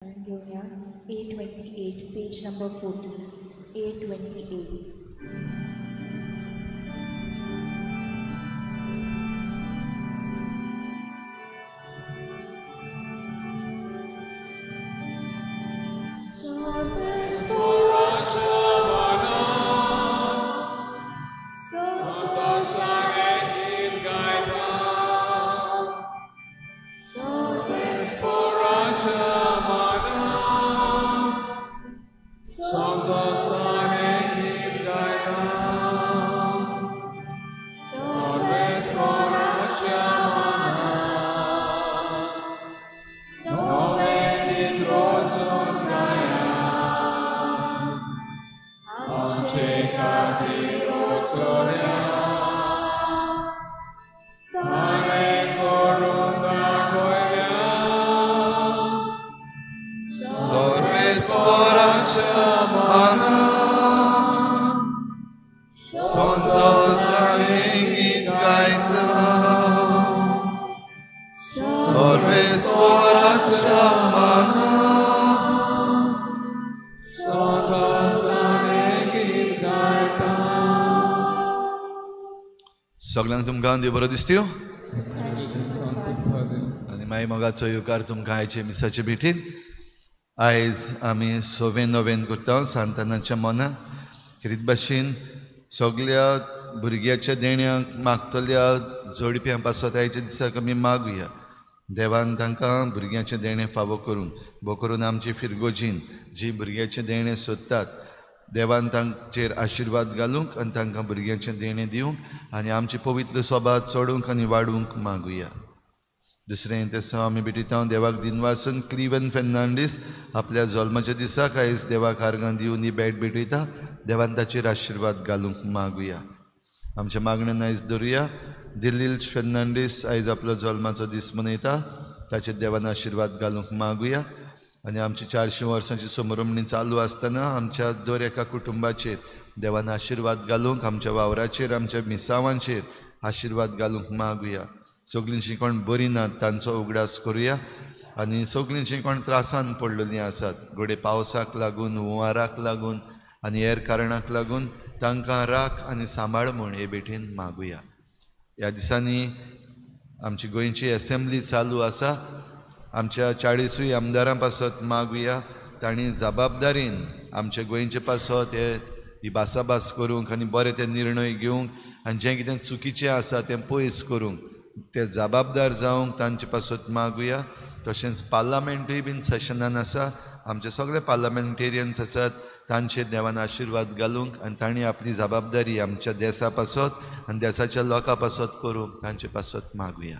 घेवया A28, page number 14, A28. सगळ्यांक तुमकां देव बरो दिसत्यो आनी मागीर मोगाचो येवकार तुमकां आयचे मिसाचे भेटीन. आयज आमी सवेन नोवेन करता सांतानाच्या मनाक खेरीत भाशेन सगल्या भुरग्याच्या देण्यांक मागतल्या जोडप्यां पासत आयच्या दिसाक आमी मागुया. देवान तांकां भुरग्यांचें देणें फावो करूंक भो करून आमची फिरगोजीन जी भुरग्याचें देणें सोदतात देवान तांचेर आशिर्वाद घालूंक आनी तांकां भुरग्यांचें देणें दिवंक आनी आमची पवित्र सोबा चडूंक आनी वाडूंक मागुया. दुसरें तें आमी भेटयता देवाक दिनवासून क्लिवन फेर्नांडीस आपल्या जल्माच्या दिसाक आयज देवाक आर्गां दिवन ही भेट भेटयता. देवान ताचेर आशिर्वाद घालूंक मागुया. आमच्या मागण्यान आयज धरुया. दिलील फेर्नांडीस आयज आपलो जल्माचो दीस मनयता, ताचेर देवान आशिर्वाद घालूंक मागुया. आनी आमची 400 वर्सांची समरमणी चालू आसतना आमच्या दर एका कुटुंबाचेर देवान आशिर्वाद घालूंक, आमच्या वावराचेर, आमच्या मिसावांचेर आशिर्वाद घालूंक मागुया. सगळींची कोण बरी नात तांचो उगडास करुया आनी सगळींची कोण त्रासान पडलेलीं आसात घडये पावसाक लागून, हुंवाराक लागून आनी हेर कारणाक लागून तांकां राख आनी सांबाळ म्हूण हे भेटेन मागुया. ह्या दिसांनी आमची गोंयची एसेंब्ली चालू आसा. आमच्या 40 आमदारां पासत मागुया तांणी जबाबदारीन आमच्या गोंयचे पासत ही भासाभास करूंक आनी बरे ते निर्णय घेवंक आनी जें कितें चुकीचें आसा तें पयस करूंक ते जबाबदार जावंक तांचे पासत मागुया. तशेंच पार्लामेंटूय बीन सेशनान आसा, आमचे सगळे पार्लामेंटेरियन्स आसात तांचेर देवान आशिर्वाद घालूंक आनी तांणी आपली जबाबदारी आमच्या देसा पासत आनी देसाच्या लोकां पासत करूंक तांचे पासत मागुया.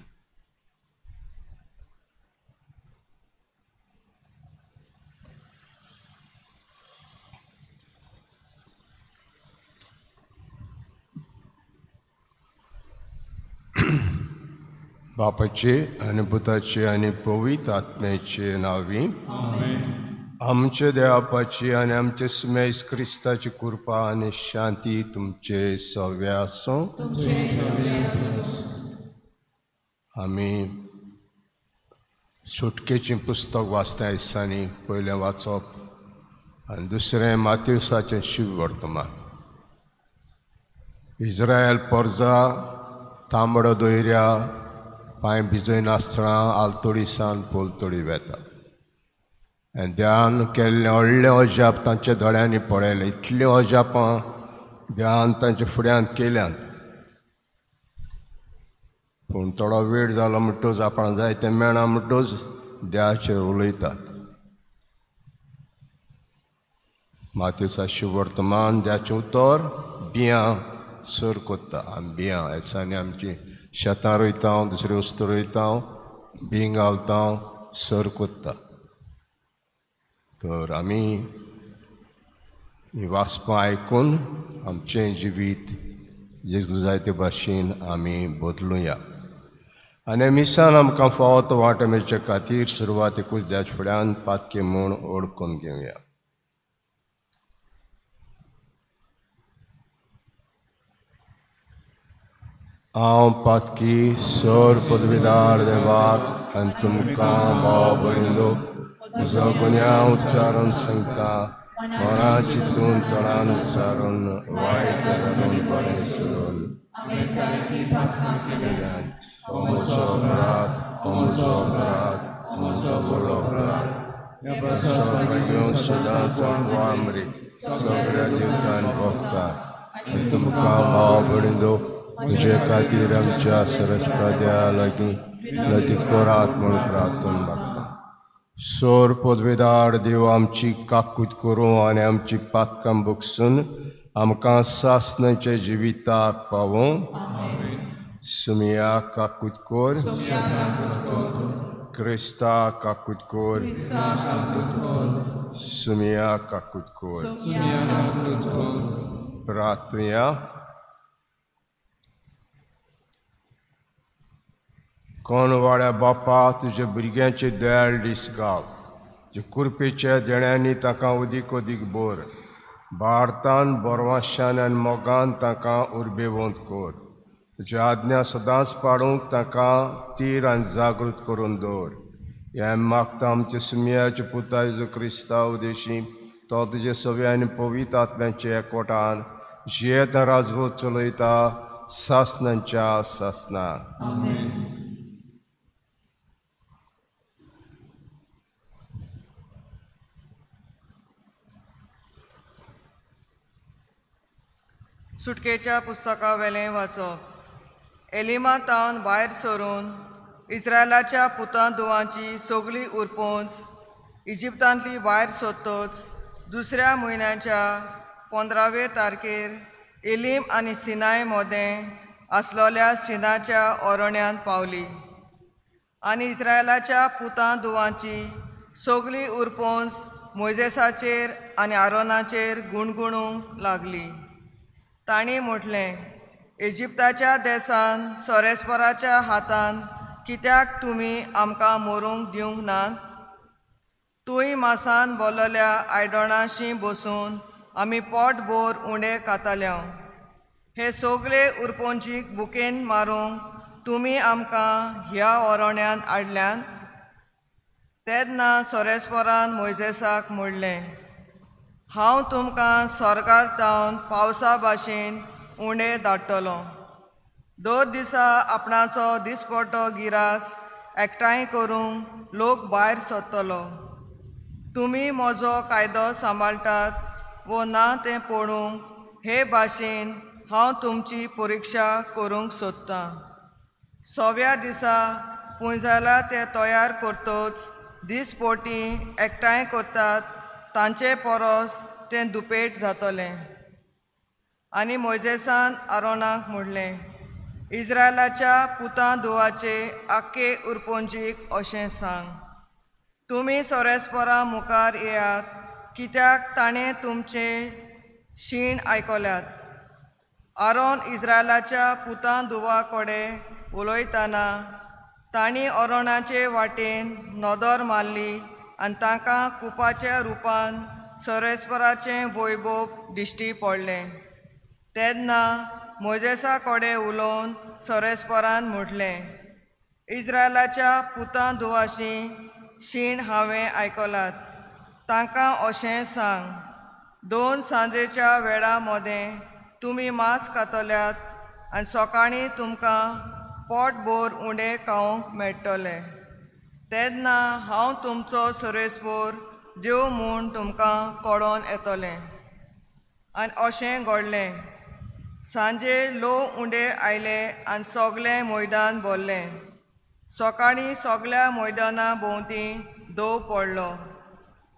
बापाचे आनी पुताचे आनी पवित्र आत्म्याचे नांवी आमचे देवापाची आनी आमचे सुमेस क्रिस्ताची कृपा आनी शांती तुमचे सव्या आसूं. आमी सुटकेचें पुस्तक वाचता दिसांनी पयलें वाचप आनी दुसरें मातेवसाचें शिववर्तमान. इज्रायल पोरजा तांबडो दोयऱ्या पांय भिजयनासतना आलतोडी सान पोलतोडी वेता आनी देवान केल्लें व्हडलें अजाप तांच्या दोळ्यांनी पळयलें. इतलीं अजापां देवान तांच्या फुड्यांत केल्यान, पूण थोडो वेळ जालो म्हणटच आपण जाय तें मेळना म्हणटच देवाचेर उलयतात. मातेवसा शुवर्तमान देवाचें उतर बियां सर कोत्ता. आमी बियां दिसांनी आमची शेतां रोयता, दुसरी वस्तू रोयता, बीं घालता, सर कोत्ता. तर आमी ही वाचपां आयकून आमचें जिवीत जेजू जाय ते भाशेन आमी बदलुया. आनी मिसान आमकां फावो तो वांटो मेळचे खातीर सुरवातेकूच देवाच्या फुड्यान पातके म्हूण ओळखून घेवया. हांव पातकी सर पदवीदार देवाक आनी तुमकां भाव भयणींनो म्हजो गुन्यांव उच्चारून सांगता, मना चिंतून तोंडान उच्चारून वायट धरून बरें सोडून हो म्हजो अपराध, हो म्हजो अपराध, हो म्हजो व्हडलो अपराध. घेवन सदांच आमरीक सगळ्या देवतान भोगता आनी तुमकां भाव भयणींनो म्हजे खातीर आमच्या सरस्पत्या लागीं विनंती करात म्हूण प्रार्थना मागता. सोर पदवेदार देव आमची काकूत करूं आनी आमची पातकां बगसून आमकां सासणाच्या जिविताक पावूं. सुमिया काकूत कर, क्रिस्ता काकूत कर, सुमिया काकूत कर. प्रार्थना. कोण वाड्या बापा तुज्या भुरग्यांचे दयाळ दीस गाव, जे कुरपेच्या देण्यांनी तांकां अदीक अदीक बोर, भारतान बोरवाशान आनी मोगान तांकां उर्बेवंत कर. तुज्या आज्ञा सदांच पाडूंक तांकां तीर आनी जागृत करून दवर. हें मागता आमच्या सुमयाच्या पुता जेजू क्रिस्ता उदेशी, तो तुजे सव्या आनी पवित्र आत्म्याच्या एकवटान जियेत राजवट चलयता सासणांच्या सासणां. सुटकेच्या पुस्तका वेलें वाचप. एलिमा तावन भायर सरून इस्रायलाच्या पुतां दुवांची सगळी उरपोंच इजिप्तांतली भायर सोदतोच दुसऱ्या म्हयन्याच्या 15वे तारखेर एलीम आनी सिनाय मोदें आसलोल्या सिनाच्या ओरण्यांत पावली आनी इस्रायलाच्या पुतां दुवांची सगळी उरपोंच मोयजेसाचेर आनी आरोनाचेर गुणगुणूंक लागली. तांणी म्हटलें, इजिप्ताच्या देसान सोरेस्पराच्या हातान कित्याक तुमी आमकां मरूंक दिवंक नात? तूंय मासान बोल्लल्या आयदणाशी बसून आमी पोटभर उंडे खाताल्या. हे सगळे उरपोंचीक बुकेन मारूंक तुमी आमकां ह्या ओरण्यांत हाडल्यात. तेन्ना सोरेस्परान मोयजेसाक म्हणलें, हांव तुमकां स्वर्गार तावन पावसा भाशेन उंडे धाडटलो. दर दिसा आपणाचो दिसपट्टो गिरास एकठांय करूंक लोक भायर सोदतलो. तुमी म्हजो कायदो सांबाळटात वो ना तें पळोवंक हे भाशेन हांव तुमची परिक्षा करूंक सोदतां. 6व्या दिसा पुंजायला ते तयार करतच दिसपोटी एकठांय करतात तांचे परस तें दुपेट जातलें. आनी मोयजेसान आरोनाक म्हणलें, इस्रायलाच्या पुतां धुवाचे आख्खे उरपोंजीक अशें सांग, तुमी सोरेस्परा मुखार येयात कित्याक ताणें तुमचे शीण आयकल्यात. आरोन इस्रायलाच्या पुतां धुवा कडेन उलयतना तांणी अरोणाचे वाटेन नदर मारली आनी तांकां कुपाच्या रुपान सोरेस्पराचें वैभव दिश्टी पडलें. तेन्ना मोयजेसा कडेन उलोवन सोरेस्परान म्हटलें, इस्रायलाच्या पुतां धुवाशी शीण हांवें आयकलात. तांकां अशें सांग, 2 सांजेच्या वेळा मदें तुमी मांस खातल्यात आनी सकाळीं तुमकां पोटभर उंडे खावंक मेळटले. तेन्ना हांव तुमचो सोरेस्पर देव म्हूण तुमकां कळोन येतलें. आनी अशें घडलें, सांजे लोक उंडे आयले आनी सगळें मैदान भरलें. सकाळीं सगळ्या मैदाना भोंवती दव पडलो.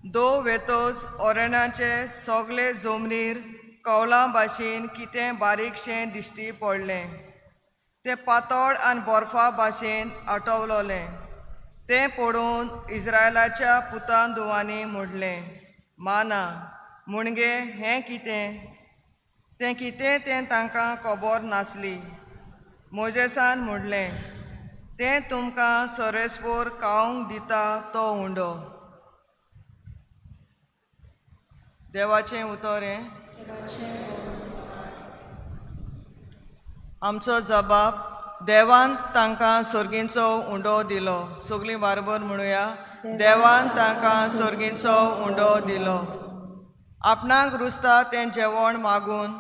दव वेतोच ओरणाचे सगळे जमनीर कवलां भाशेन कितें बारीकशें दिश्टी पडलें. तें पातळ आनी बर्फा भाशेन आटवलोलें. तें पळोवन इस्रायलाच्या पुतां धुवांनी म्हणलें, माना मुणगे हें कितें? तें कितें तें तांकां खबर नासली. मोजेसान म्हणलें, तें तुमकां सोरेस्पोर खावंक दिता तो उंडो. देवाचें उतर हें. आमचो जबाब, देवान तांकां सर्गींचो उंडो दिलो. सगळीं बारबर म्हणुया, देवान तांकां सोर्गींचो उंडो दिलो. आपणाक रुजता तें जेवण मागून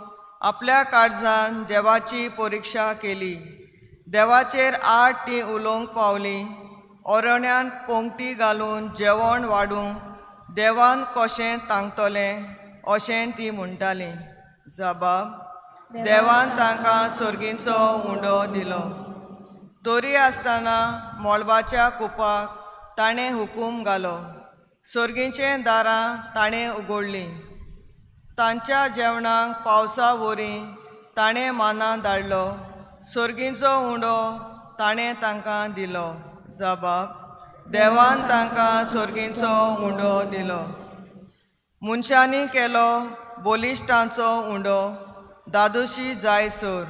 आपल्या काळजान देवाची परिक्षा केली. देवाचेर आड तीं उलोवंक पावलीं. ओरण्यान पोंगटी घालून जेवण वाडूंक देवान कशें तांगतलें अशें ती म्हणटाली. जबाब, देवान तांकां सोर्गींचो उंडो दिलो. तरी आसतना मळबाच्या कुपाक ताणें हुकूम घालो. सोर्गींचें दारां ताणें उगडलीं. तांच्या जेवणाक पावसा वरी ताणें माना धाडलो. सोर्गींचो उंडो ताणें तांकां दिलो. जबाब, देवान तांकां सोर्गींचो उंडो दिलो. मनशांनी केलो बलिश्टांचो उंडो दादोशी जायसर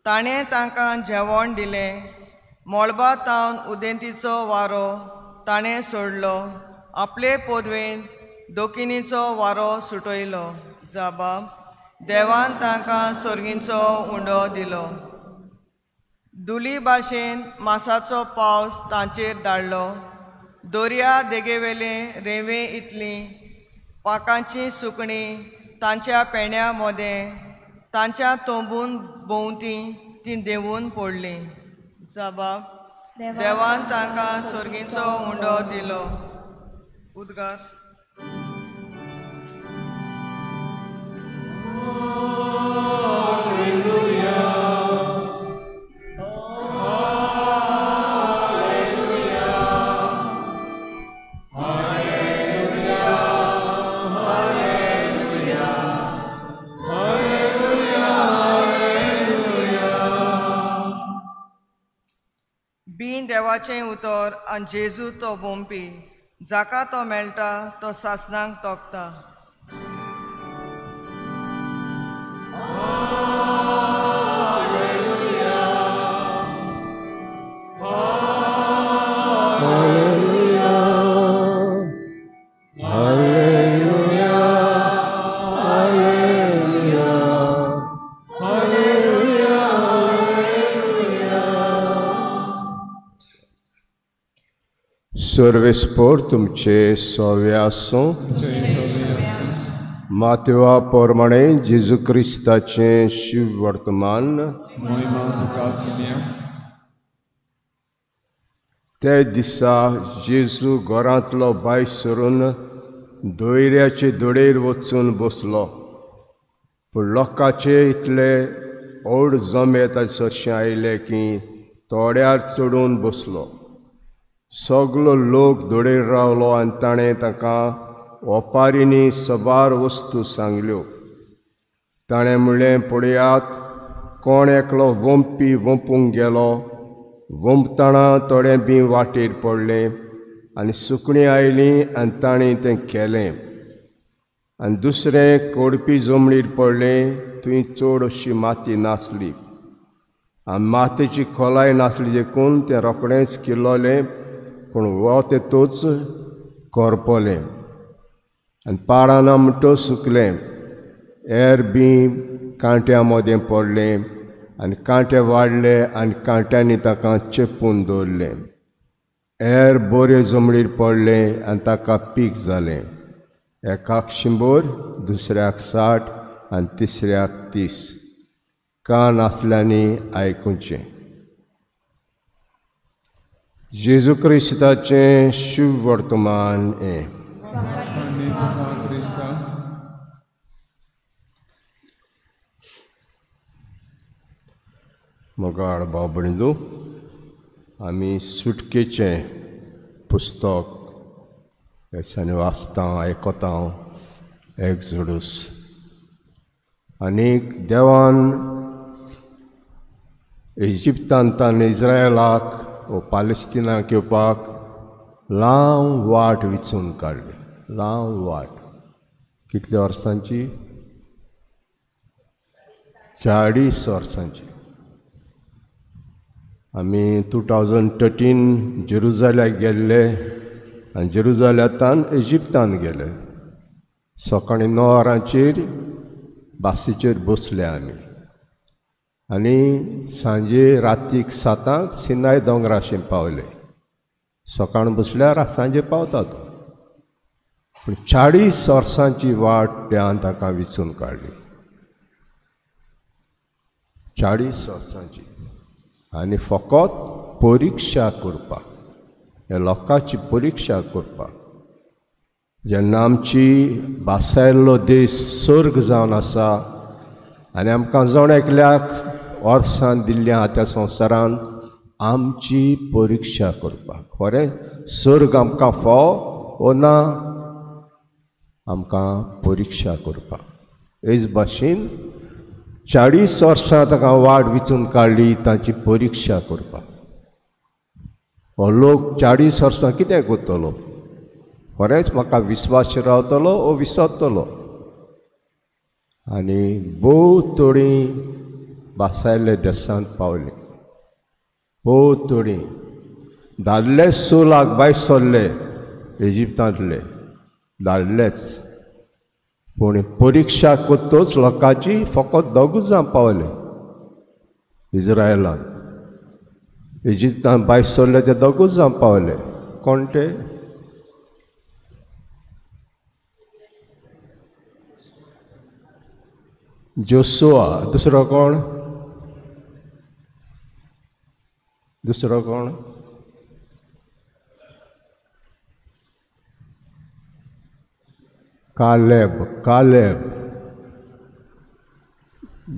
ताणें तांकां जेवण दिलें. मळबा तावन उदेंतीचो वारो ताणें सोडलो. आपले पदवेन दोकिनीचो वारो सुटयलो. जबाब, देवान तांकां सोर्गींचो उंडो दिलो. दुली भाशेन मासाचो पावस तांचेर धाडलो. दर्या देगेवेले रेंवे इतली पाकांची सुकणीं तांच्या पेण्या मोदें तांच्या तोंबून भोंवती तीं देंवून पडलीं. जबाब, देवान तांकां सोर्गींचो उंडो दिलो. उद्गार. देवाचें उतर आनी जेजू तो वोमपी, जाका तो मेळटा तो सासणाक तोखता. सर्वेस्पोर तुमचे सवे आसूं. मातेवा प्रमाणे जेजू क्रिस्ताचें शिव वर्तमान. त्या दिसा जेजू घरांतलो भायर सरून दोयऱ्याचे दोडेर वचून बसलो. पूण लोकांचे इतले ओड जमे ताचे सरशीं आयले की तोड्यार चडून बसलो. सगलो लोक दोडेर रावलो आनी ताणें ताका ओपारींनी सबार वस्तू सांगल्यो. ताणें म्हणलें, पळयात, कोण एकलो वोंपी वोंपूंक गेलो. वोंपतना थोडें बी वाटेर पडलें आनी सुकणीं आयलीं आनी ताणें तें केलें. आनी दुसरें कोडपी जमनीर पडलें, थंय चड अशी माती नासली आनी मातयेची खोलाय नासली देखून तें रोखडेंच किल्लोलें, पूण वत येतूच करपलें आनी पाळाना म्हणटच सुकलें. एर बी कांट्या मदें पडलें आनी कांटे वाडले आनी कांट्यांनी ताका चेपून दवरलें. एर बरे जमनीर पडलें आनी ताका पीक जालें. एकाक 100, दुसऱ्याक 60 आनी तिसऱ्याक 30. कान आसल्यांनी आयकुचें. जेजू क्रिस्ताचें शुभ वर्तमान हें. मोगाळ भाव भयणींनो, आमी सुटकेचें पुस्तक दिसांनी वाचता आयकता एक्झोडस. आनी देवान इजिप्तांतान इस्रायलाक वो पालेस्तिनाक येवपाक लांब वाट विचून काडली. लांब वाट कितल्या वर्सांची? 40 वर्सांची. आमी 2013 जेरुजाल्याक गेल्ले आनी जेरुजाल्यांतान इजिप्तान गेले. सकाळीं 9 वरांचेर बासीचेर बसले आमी आनी सांजे रातीक 7 सिनाय दोंगराशें पावले. सकाळ बसल्यार सांजे पावतात. पूण 40 वर्सांची वाट देवान ताका विचून काडली, 40 वर्सांची. आनी फकत परिक्षा करपाक, ह्या लोकांची परिक्षा करपाक. जेन्ना आमची भासायल्लो देश स्वर्ग जावन आसा आनी आमकां जण एकल्याक वर्सां दिल्ली आहा त्या संवसारान आमची परिक्षा करपाक. खरें स्वर्ग आमकां फाव ओ ना, आमकां परिक्षा करपाक. हेच भाशेन 40 वर्सां ताका वाट विचून काडली तांची परिक्षा करपाक. हो लोक 40 वर्सां कितें करतलो? खरेंच म्हाका विस्वास रावतलो ओ विसरतलो? आनी भोव थोडीं भासायल्ले देशांत पावली, भोव थोडीं. धाडले 6 लाख भायर सरले इजिप्तांतले, धाडलेच. पूण परिक्षा करतच लोकांची फकत 2 जाण पावले इज्रायलान. इजिप्तान भायर सरले ते 2 जाण पावले. कोण ते? जोशुआ. दुसरो कोण? दुसरो कोण? कालेब. कालेब.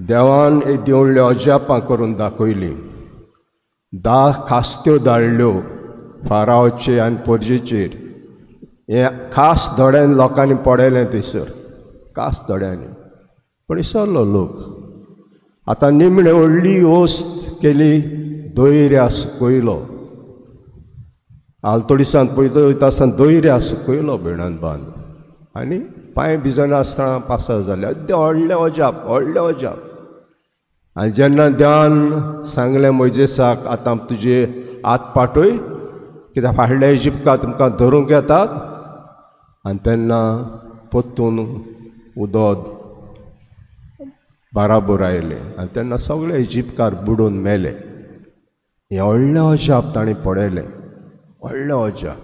देवान एक व्हडल्यो अजापां करून दाखयलीं. 10 खास्त्यो धाडल्यो फारावचे आनी पोरजेचेर. हें खास धड्यान लोकांनी पडयलें थंयसर, खास धड्यांनी. पूण विसरलो लोक. आतां निमणे व्हडली वस्त केली, दोयऱ्या सुकयलो. आलतोडिसान पयतो वयता आसतना दोयऱ्या सुकयलो भयणान बांद आनी पांय भिजनासतना पासार जाले. अद्दे व्हडलें अजाप, व्हडलें अजाप. आनी जेन्ना देवान सांगलें मोयजेसाक, आतां तुजे हात पाटय, कित्याक फाटल्या इजिप्ताक तुमकां धरूंक येतात. आनी तेन्ना परतून उदक बाराबोर आयलें आनी तेन्ना सगळे इजिप्तकार बुडून मेले. हें व्हडलें अजाप ताणें पळयलें, व्हडलें अजाप.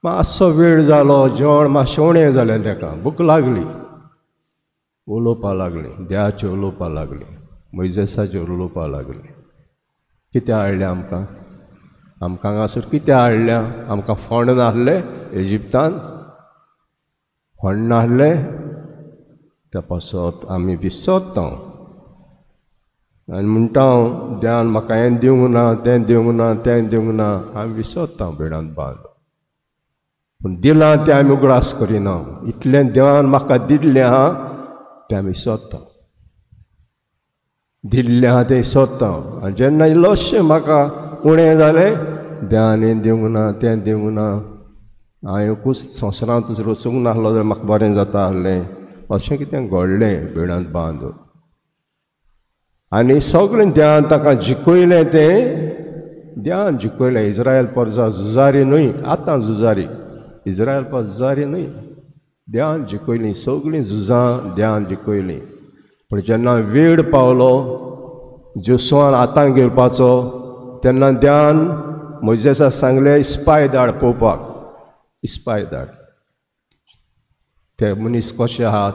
मातसो वेळ जालो, जेवण मातशें उणें जालें, ताका भूक लागली, उलोवपाक लागली, देवाचेर उलोवपाक लागली, मोयजेसाचेर उलोवपाक लागली. कितें हाडलें आमकां? आमकां हांगासर कितें हाडलें? आमकां फोंड नासलें इजिप्तान, फोंड नासलें. त्या पासत आमी विसरता आनी म्हणटा हांव देवान म्हाका हें दिवंक ना, तें दिवंक ना, तें दिवंक ना. आमी विसरता भयणान बांद. पूण दिलां तें आमी उगडास करिना. इतलें देवान म्हाका दिल्लें आहा तें आमी विसरता, दिल्लें आहा तें विसरता. आनी जेन्ना इल्लोशें म्हाका उणें जालें, देवान हें दिवंक ना, तें दिवंक ना, हांवें एकूच संवसारांत वचूंक नासलो जाल्यार म्हाका बरें जाता आसलें, अशें कितें घडलें भयणान बांद. आनी सगळें देवान ताका जिखयलें, तें देवान जिखयलें. इज्रायल परजा झुजारी न्हय, आतां झुजारी, इज्रायल परजा झुजारी न्हय. देवान जिखयलीं सगळीं झुजां, देवान जिखयलीं. पूण जेन्ना वेळ पावलो जोशुआन आतां घेवपाचो, तेन्ना देवान मोयजेसाक सांगलें इस्पाय धाड पळोवपाक, इस्पाय धाड, ते मनीस कशे आहात,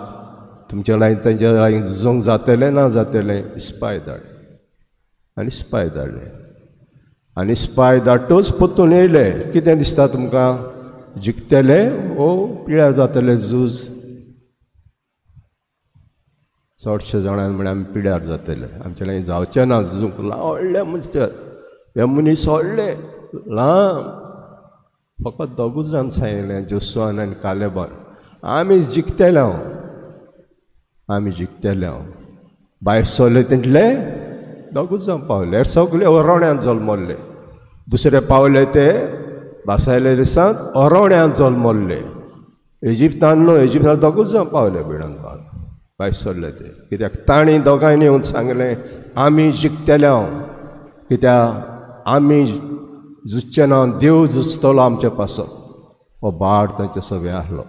तुमच्या लागीं तेंच्या लागीं झुजूंक जातलें ना जातलें, इस्पाय धाड. आनी इस्पाय धाडले. आनी इस्पाय धाडटूच परतून येयले. कितें दिसता तुमकां? जिखतले ओ पिळ्यार जातले झूज? चडशे जाणांनी म्हळ्यार आमी पिड्यार जातले, आमचे लागीं जावचें ना झुजूंक. व्हडले मनीस हे, मनीस व्हडले लांब. फकत 2 जाण सांगलें, जोशुआन आनी कालेबान, आमी जिखतले हांव, आमी जिखतले हांव. भायर सरले तितले 2 जाण पावले. सगळे ओरोण्यान जल्मल्ले. दुसरे पावले ते भासायले दिसांत ओरोण्यान जल्मल्ले. इजिप्तान न्हय, इजिप्तान 2 जाण पावले भिणान बांद भायर सरले ते. कित्याक तांणी दोगांयनी येवन सांगलें आमी जिखतले हांव, कित्याक आमी झुजचे ना, देव झुजतलो आमचे पासत. हो बाड तांचे सगळें आसलो.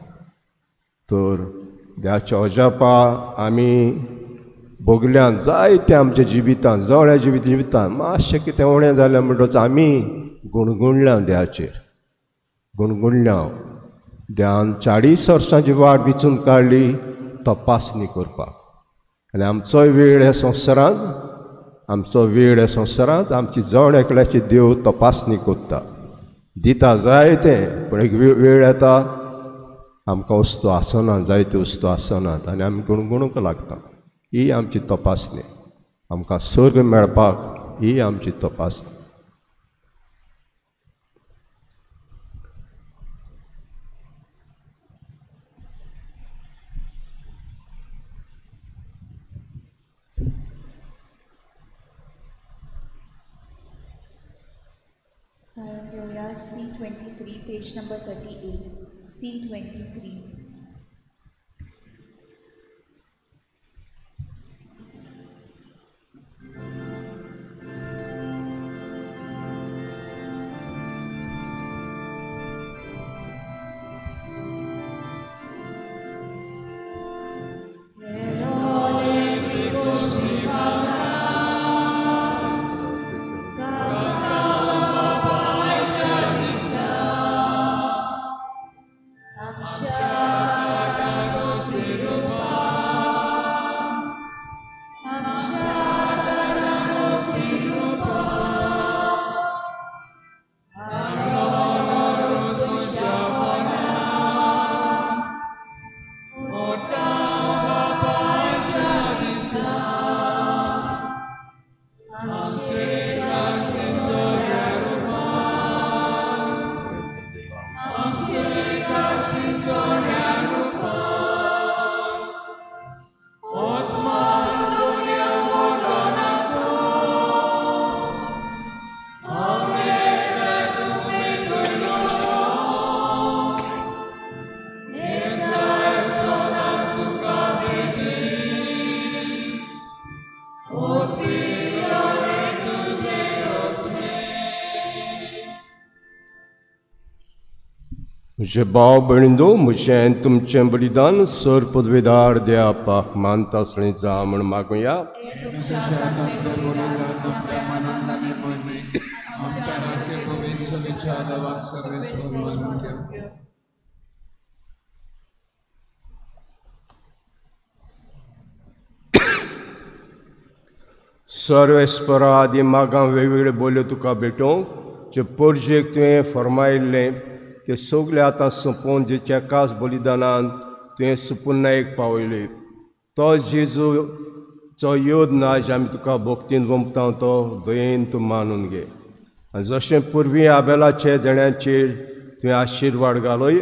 तर देवाच्या अजापा आमी भोगल्यान जायते आमच्या जिवितान, जवळ्या जिवितान मातशें कितें उणें जालें म्हणटच आमी गुणगुणल्या देवाचेर, गुणगुणल्या. देवान 40 वर्सांची वाट विचून काडली तपासणी करपाक. आनी आमचोय वेळ ह्या संवसारांत, आमचो वेळ ह्या संवसारांत आमची जण एकल्याची देव तपासणी करता, दिता जाय तें, पूण एक वेळ येता आमकां वस्तू आसना, जायत्यो वस्तू आसनात आनी आमी गुणगुणूंक लागता. ही आमची तपासणी, आमकां सर्ग मेळपाक ही आमची तपासणी. C23, page number 38. C23. म्हजे भाव भयणींनो, म्हजें तुमचें बलिदान सर पदवेदार देवाक मानता आसलें जा म्हण मागुया. सर्वेस्परा आदी मागां वेगवेगळे बोलयो तुका भेटोवंक जे परजेक तुवें फर्मायिल्लें ते सगळे आतां सोंपोवन जेच्या खास बलिदानान तुवें सुपुन्नायक पावयले, तो जेजूचो योद नाज आमी तुका भक्तीन वमता तो दयेन तूं मानून घे. आनी जशें पुर्वी आबेलाचे देण्याचेर तुवें आशिर्वाद घालय,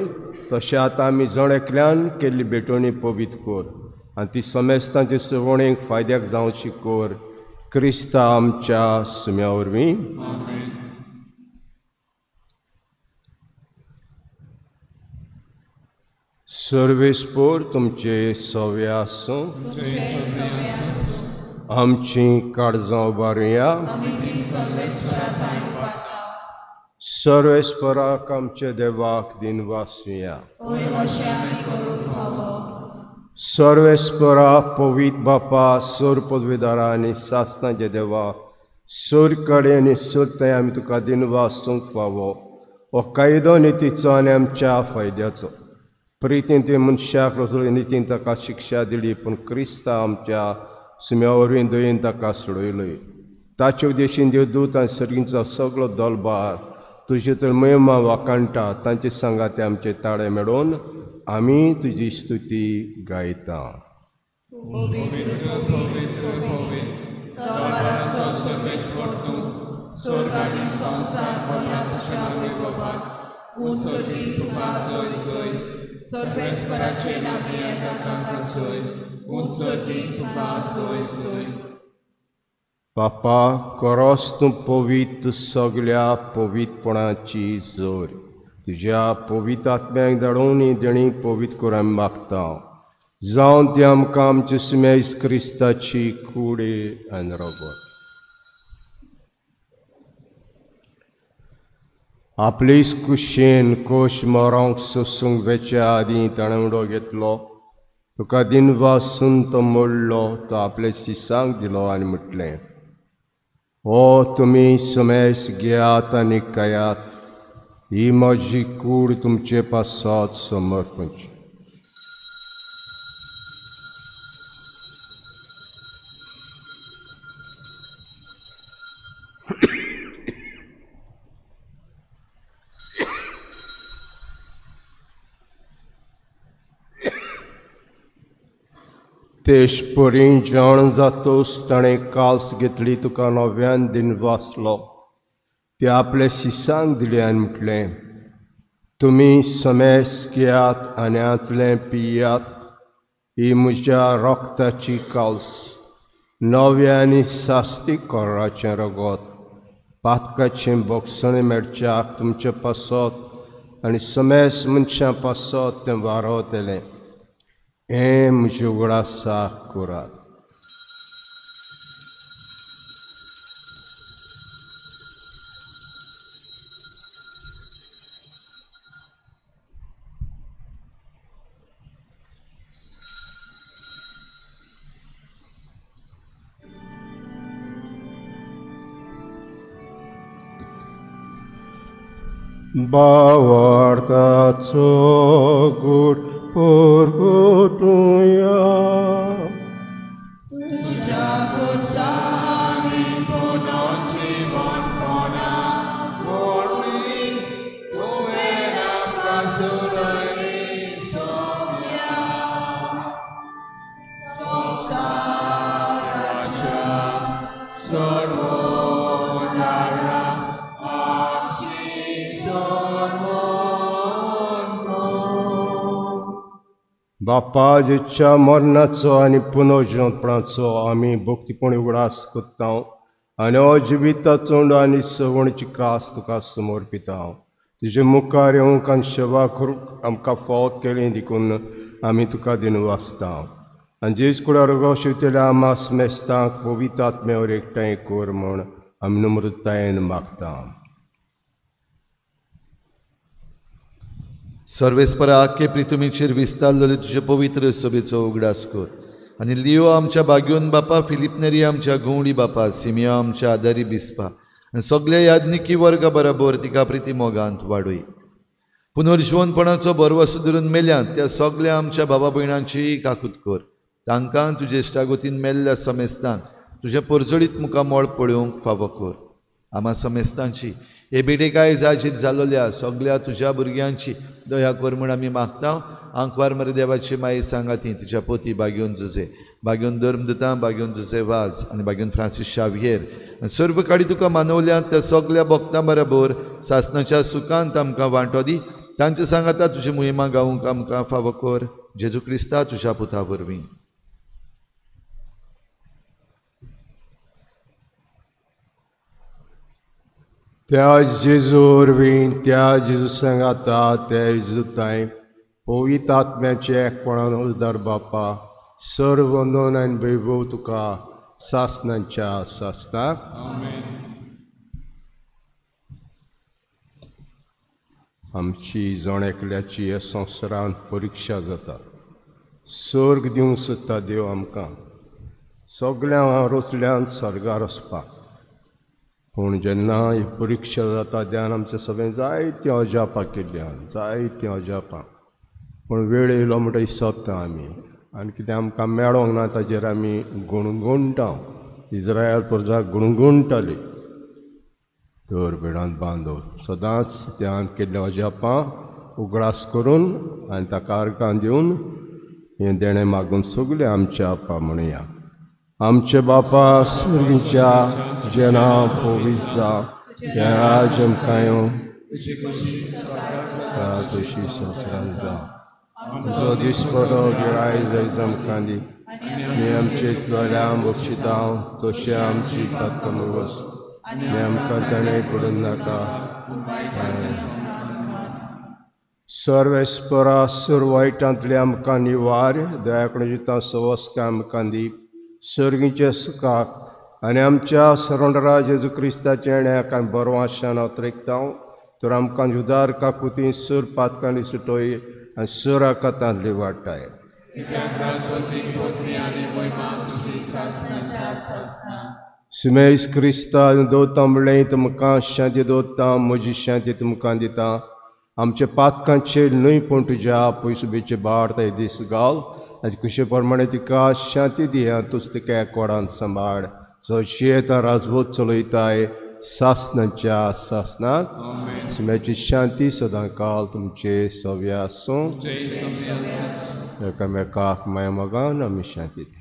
तशें आतां आमी जण एकल्यान केल्ली भेटवणी पवित्र कर आनी ती समेस्तांचे सवणेक फायद्याक जावची कर, क्रिस्ता आमच्या सुम्या वरवीं. सर्वेस्पोर तुमचे सवे आसूं. आमची काळजां उबारुया. सर्वेस्पराक आमच्या देवाक दिनवासुया. सर्वेस्परा पवित्र बापा, सर पदवेदारा आनी सासणाचे देवा, सर कडे आनी सर आमी तुका दिनवासूंक फावो. हो कायदो नितीचो आनी आमच्या फायद्याचो. प्रितीन तुवें मनशाक रचलो, नितीन ताका शिक्षा दिली, पूण क्रिस्ता आमच्या सुम्या वरवीं दयेन ताका सोडयलोय. ताचे उद्देशीन देवदूत आनी सर्गींचो सगळो दलबार तुजे तर महिमा वाखाणटा. तांचे सांगाते आमचे ताळे मेळोवन आमी तुजी स्तुती गायता. बापा, करोस तूं पवित्र सगळ्या पवित्रपणाची जोर तुज्या पवित्र आत्म्याक धाडून ही देणी पवित्र कर आमी मागता. जावन ती आमकां आमचे सुम्या क्रिस्ताची कुडी आनी रगत. आपलेच कुशेन कोश मरोंक सोसूंक वेच्या आदीं ताणें उडो घेतलो, तुका दिनवासून तो मोडलो, तो आपले शिसांक दिलो आनी म्हटलें, हो तुमी समेस घेयात आनी खायात, ही म्हजी कूड तुमचे पासत समर्पणची. तेशपरी जाण जातोस ताणें काल्स घेतली, तुका नव्यान दिन वाचलो, ते आपले शिसांक दिले आनी म्हटलें, तुमी समेस घेयात आनी हांतलें पियात, ही म्हज्या रक्ताची काल्स, नव्या आनी सास्ती कोराचें रगत, पातकाचें बोगसणें मेळच्याक तुमचे पासत आनी समेस मनशां पासत तें वारवतलें. हें म्हजे उगडासाक करात. बावार्थाचो गूट परगटुया, तुज्या कोर्सांनी पुनर्जीवनपणा वरवीं तुवें आमकां सोडयली सोम्या. संवसाराच्या सोडवणारा आमची सोडवण. बापा, जेच्या मरणाचो आनी पुनर्जिवपणाचो आमी भक्तीपणी उगडास करता आनी अजिविताचो आनी सवणची कास तुका समर्पिता. तुजे मुखार येवंक आनी सेवा करूंक आमकां फावो केली देखून आमी तुका दिनवासता. आनी जेज कुडार शिवतल्या आमास मेस्तांक पवित्र आत्म्यावर एकठांय कर म्हूण आमी नम्रतायेन मागता. सर्वेस्परा आख्खे प्रितुमीचेर विस्तारलेले तुजे पवित्र सभेचो उगडास कर आनी लियो आमच्या बाग्योन बापा, फिलीप नेरी आमच्या गवंडी बापा, सिमियो आमच्या आदारी बिस्पा आनी सगल्या याज्ञिकी वर्गा बराबर तिका प्रिती मोगांत वाडय. पुनर्जिवनपणाचो भरवसो धरून मेल्यात त्या सगल्या आमच्या भावा भयणांची काकूत कर. तांकां तुजे इश्टागतीन मेल्ल्या समेस्तांक तुजें परजळीत मुखामळ पळोवंक फावो कर. आमा समेस्तांची हे बेडेकाय जाजीर जालोल्या सगल्या तुज्या भुरग्यांची दया कर म्हूण आमी मागता. आंकवार मरे देवाची माई सांगाती तिच्या पोती बाग्योन जुजे, बाग्योन धर्मदूतां, बाग्योन जुजे वाज आनी बाग्योन फ्रांसीस शावियेर आनी सर्व काडी तुका मानवल्या त्या सगल्या भक्तां बराबर सासनाच्या सुखांत आमकां वांटो दी. तांचे सांगाता तुजी मोहिमा गावूंक आमकां फावो कर. जेजू क्रिस्ता तुज्या पुता वरवीं. त्या जेजू वरवीं, त्या जेजू सांगाता, त्या जेजू तांय पवित्र आत्म्याचे एकपणान उजदार बापा, सर्व वंदन आनी वैभव तुका सासनाच्या सासनाक. आमची जण एकल्याची ह्या संवसारांत परिक्षा जाता. सर्ग दिवंक सोदता देव आमकां, सगळ्या रोचल्यान सर्गार वचपाक. पूण जेन्ना ही परिक्षा जाता तेन्ना आमचें सगळें जायतीं अजापां केल्लीं, जायतीं अजापां. पूण वेळ येयलो म्हणटा इसोत्ता आमी आनी कितें आमकां मेळोंक ना ताजेर आमी गुणगुणटा. इज्रायल प्रजा गुणगुणटाली. तर भेडांत बांदव सदांच ध्यान केल्ल्या अजापां उगडास करून आनी ताका अर्गां दिवन हें देणें मागून सगळें आमच्या आपा म्हणया. आमचे बापा स्वर्गीच्या, तुजें नांव पवित्र जावं, तुजें राज्य आमकां येवं, तुजी संवसारांत जावं, तुजो दिसपडो गिराय जायज आमकां दी, आनी आमचे दोळ्यां बक्षिता तशें आमची पातकां वस, आनी आमकां ताणें पडून नाका. सर्वेस्परा सर्व वायटांतले आमकां निवार, दयाकडे जिता सवस्काय आमकां दी, सर्गीच्या सुखाक आनी आमच्या सरोंडरा जेजू क्रिस्ताच्या येण्याक आमी बरो आशान अतरेकता. तर आमकां जुदार काकुती सर पातकांनी सुटोय आनी सर आकातांतली वाटाय. सुमेस क्रिस्ता दवरता म्हणलें तुमकां शांती दवरता, म्हजी शांती तुमकां दिता. आमच्या पातकांचेर न्हय पूण तुज्या पयसुबेचे भार ते दीस घाल आनी खुशे प्रमाणे तिका शांती दिया. तूच तिका एकवडान सांबाळ जो शियेता राजवत चलयताय सासनाच्या सासनाक. सुम्याची शांती सदां काल तुमचे सव्या आसूं. एकामेकाक माया मोगान आमी शांती दी.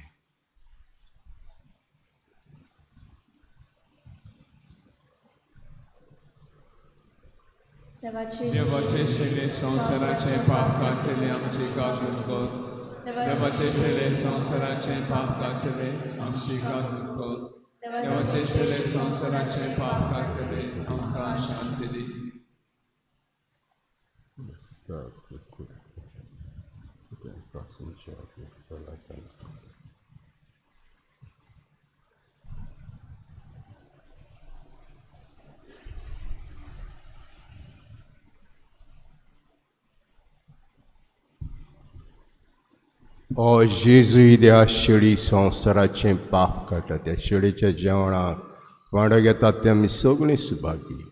देवाचे शेले संवसाराचे पाप काडटले आमची काकूत कर. देवाचे शेले संवसाराचे पाप काडटले आमची काकूत कर. देवाचे शेले संवसाराचे पाप काडटले आमकां शांती दी. ओ जेजू त्या शेळी संवसाराचें पाप काडटा, त्या शेळीच्या जेवणाक वांडो घेतात ते आमी सगळीं सुभागी.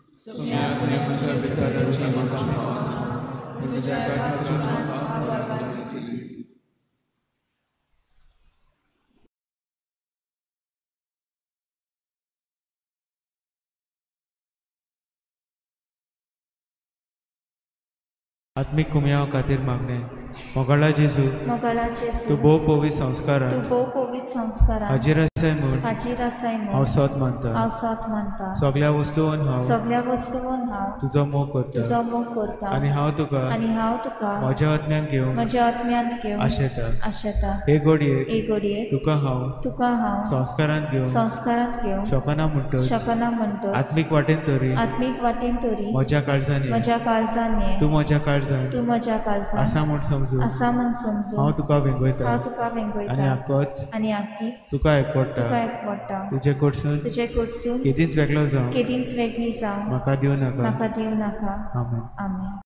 आत्मीक कुमयाव खातीर मागणें. मोगाळा जेजू, मोगाळा जेजू, तूं भोव पवित्र संस्कारान, तूं भोव पवित्र संस्कारान हाजीर आसाय म्हूण, हाजीर आसाय म्हूण हांव सत मानता, हांव सत मानता. सगळ्या वस्तून हांव, सगळ्या वस्तून हांव तुजो मोग करता, तुजो मोग करता. आनी हांव तुका, आनी हांव तुका म्हज्या आत्म्यांत घेवन, म्हज्या आत्म्यांत घेवन आशेता, आशेता. हे घडयेक, हे घडयेक तुका हांव, तुका हांव संस्कारांत घेवन, संस्कारांत घेवन शकना म्हणटच, शकना म्हणटच आत्मीक वाटेन तरी, आत्मीक वाटेन तरी म्हज्या काळजान, म्हज्या काळजान तूं म्हज्या काळजान, तूं म्हज्या काळजान आसा म्हूण समजू, आसा म्हूण समजू हांव तुका वेंगयता, हांव तुका वेंगयता. आनी आकोच, आनी आकीच तुका एकवडटा, तुका एकवडटा. तुजे कडसून, तुजे कडसून केदींच वेगळो जावं, केदींच वेगळी जावं म्हाका दिवं नाका, म्हाका दिवं नाका. आमेन. आमेन.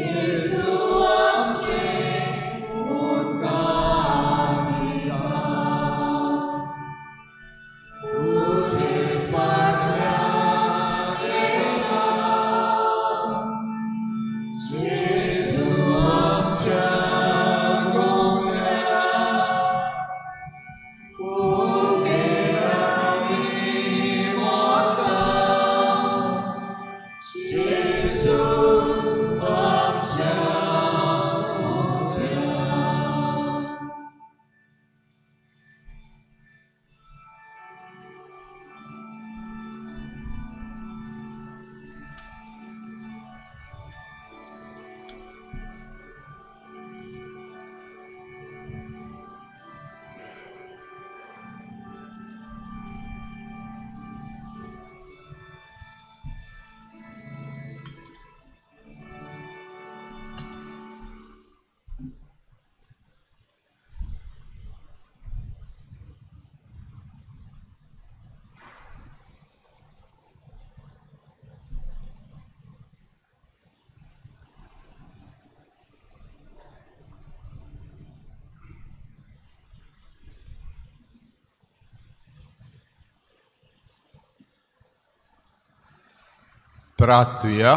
Jesus. प्रार्थुया.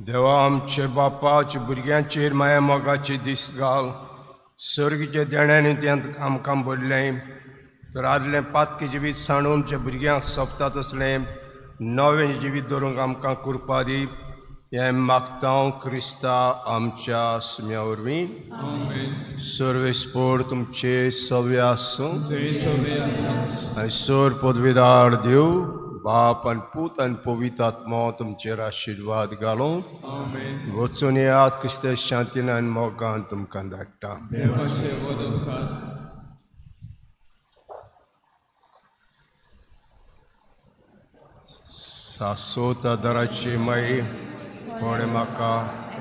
देवा आमचे बापाचे भुरग्यांचेर माया मोगाचे दीस घाल, सर्गीच्या देण्यांनी तें आमकां भरलें तर आदलें पातकी जिवीत सांडून जे भुरग्यांक सोंपता तसलें नवें जिवीत दवरूंक आमकां कृपा दी, हें मागता क्रिस्ता आमच्या सुम्या वरवीं. सर्वेस्पोर तुमचे सव्य आसूं. आनी सर पदवीदार देव बाप आनी पूत आनी पवित्र आत्मो तुमचेर आशिर्वाद घालूं. वचून येयात, क्रिस्त शांतीन आनी मोगान तुमकां धाडटा. सासोत आदाराची माई कोणें म्हाका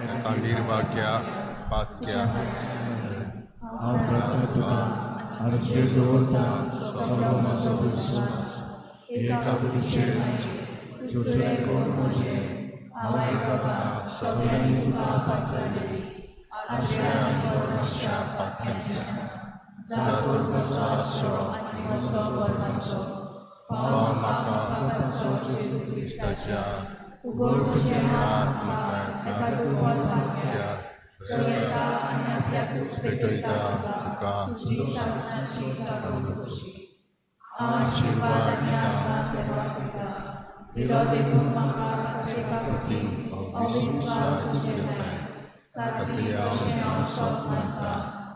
एका निर्भाग्या पातक्या हांव तुका आनी दवरता सगळो म्हजो विस्वास एका पुरुशेर चुचुरे कोण म्हजें हांव आयकता सगळ्यांनी तुका पाचारलेली आश्रय आनी परमाशा पातक्यांच्या जातूर म्हजो आसरो आनी म्हजो परमाचो पाव म्हाका जेजू क्रिस्ताच्या उगड म्हजे हात म्हाका एका दुर्बळ पातक्या चलयता आनी आपल्याकूच पेटयता तुका तुजी सासणाची जागवण कशी. हांव आशिर्वाद आनी आदार देवाक दिता दिलो देखून म्हाका ताचे काकुळटीन अविस्वास तुजे ठांय तातूंत हांव सोद म्हणटा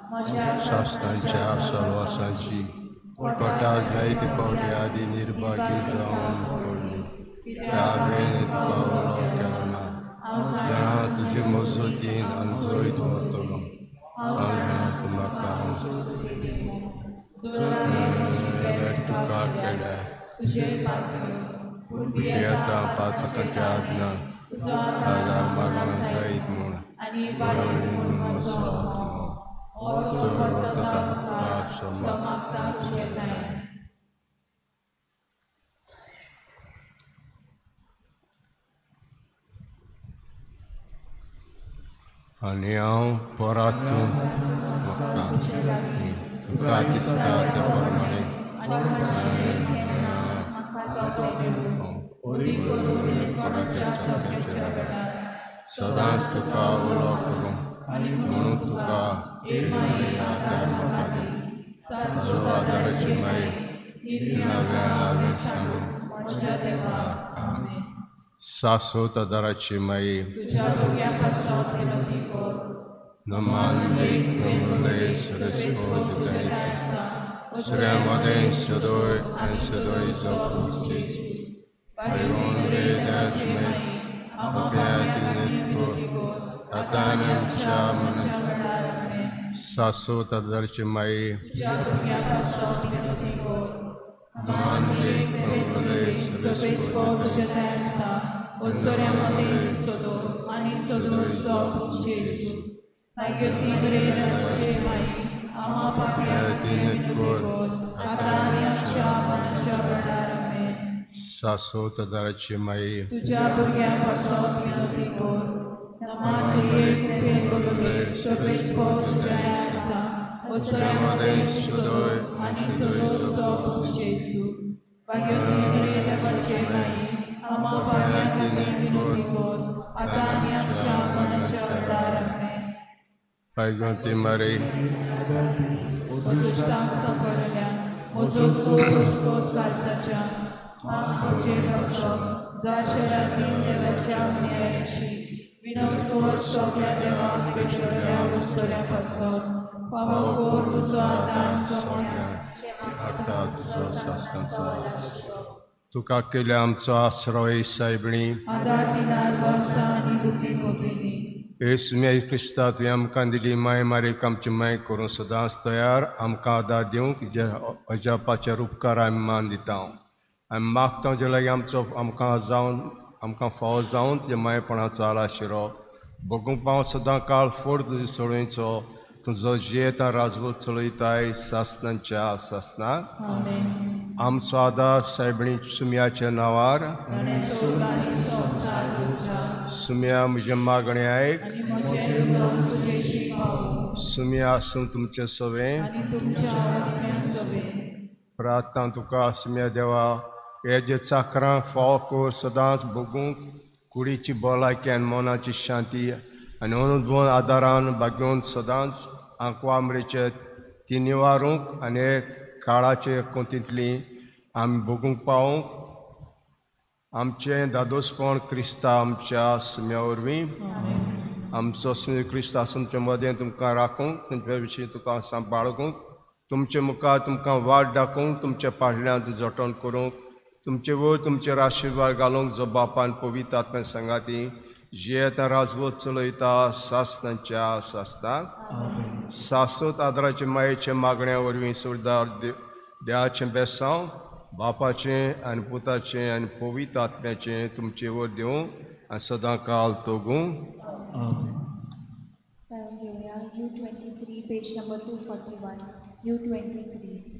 म्हज्या सासणाच्या सर्वासाची कोटा जायते फावटी आदी निर्भागी जावन पडली हांवें तुका उलो केलो ना, जाणा तुजे मजतीन आनी जैत व्हरतलो. हांव जाणा तूं म्हाका तुका केल्या आतां पातकाच्या आज्ञा आदार मागणो जायत म्हूण म्हजो पाप समाप्त. आनी हांव परातून म्हाका तुका दिसता त्या प्रमाणे सदांच तुका उलो करूं म्हणून तुका आदार म्हाका दी. सो आदाराची माई नव्या हांवें सांगूं. सासोत आदाराची माई नमान सगळ्या सदोय आनी सदोय सासोत आदाराची माई सासोत आदाराची माई तुझ्या भुरग्यां पासत विनोती कर नमान कृपेन भरलेले सर्वेस्पोर तुज्या आसा वस्तुऱ्या मदें सदोय आनी सदोय जो जेजू भाग्यवती मरिये देवाचे माई आमा पापयां खातीर विनोती कर आतां आनी आमच्या मरणाच्या वेळार. आमेन. भाग्यवती मरिये दुश्टांक सांपडलेल्या म्हजो घुसकोत काळजाच्या म्हजे पासत जाशरातीन देवाच्या मुन्याची विनोद कर सगळ्या देवाक पेटवल्या वस्तुऱ्या पासत फावो कर तुजो आदार म्हाका तुजो सासणाचो तुका केल्या आमचो आश्रय सायबणी आदार दिनार गोसा आनी दुखी कोतीनी. येसू क्रिस्ता तुवें आमकां दिली माय मारीक आमची माय करूं सदांच तयार आमकां आदार दिवंक जे अजापाचे उपकार आमी मान दिता. आमी मागता जे लागीं आमचो आमकां जावन आमकां फावो जावन तुज्या मायपणाचो आलाशिरो भोगूंक पाव सदां काळ फोड तुजी सोडोवचो तुजो जियेता राजवत चलयताय सासणाच्या सासणाक. आमचो आदार सायबणी सुम्याच्या नांवार. सुम्या म्हजें मागणें आयक, सुम्या आसूं तुमचें सवें. प्रार्थना तुका सुम्या देवा हे जे चाकरां फाव कर सदांच भोगूंक कुडीची भलायकी आनी मनाची शांती आनी अनुद्वन आदारान भागोवन सदांच आंकवामरेचे ती निवारूंक आनी काळाचे कोंतींतली आमी भोगूंक पावूंक आमचें दादोसपण क्रिस्ता आमच्या सुम्या वरवीं आमचो सुम्य क्रिस्त आसून मदें तुमकां राखूंक तुमचे विशीं तुका सांबाळूंक तुमचे मुखार तुमकां वाट दाखोवंक तुमच्या पाडल्यांत जटण करूंक तुमचे वयर तुमचेर आशिर्वाद घालूंक जो बापान पवित्र आत्म्या सांगाती जियेता राजवत चलयता सासनाच्या सासनाक सासत आदराचे मायेचे मागण्या वरवीं सुरदार देवाचें बेसांव बापाचें आनी पुताचें आनी पवित्र आत्म्याचें तुमचे वयर दिवं आनी सदां काल तोगूं. घेवया U 23 page number 241 U 23.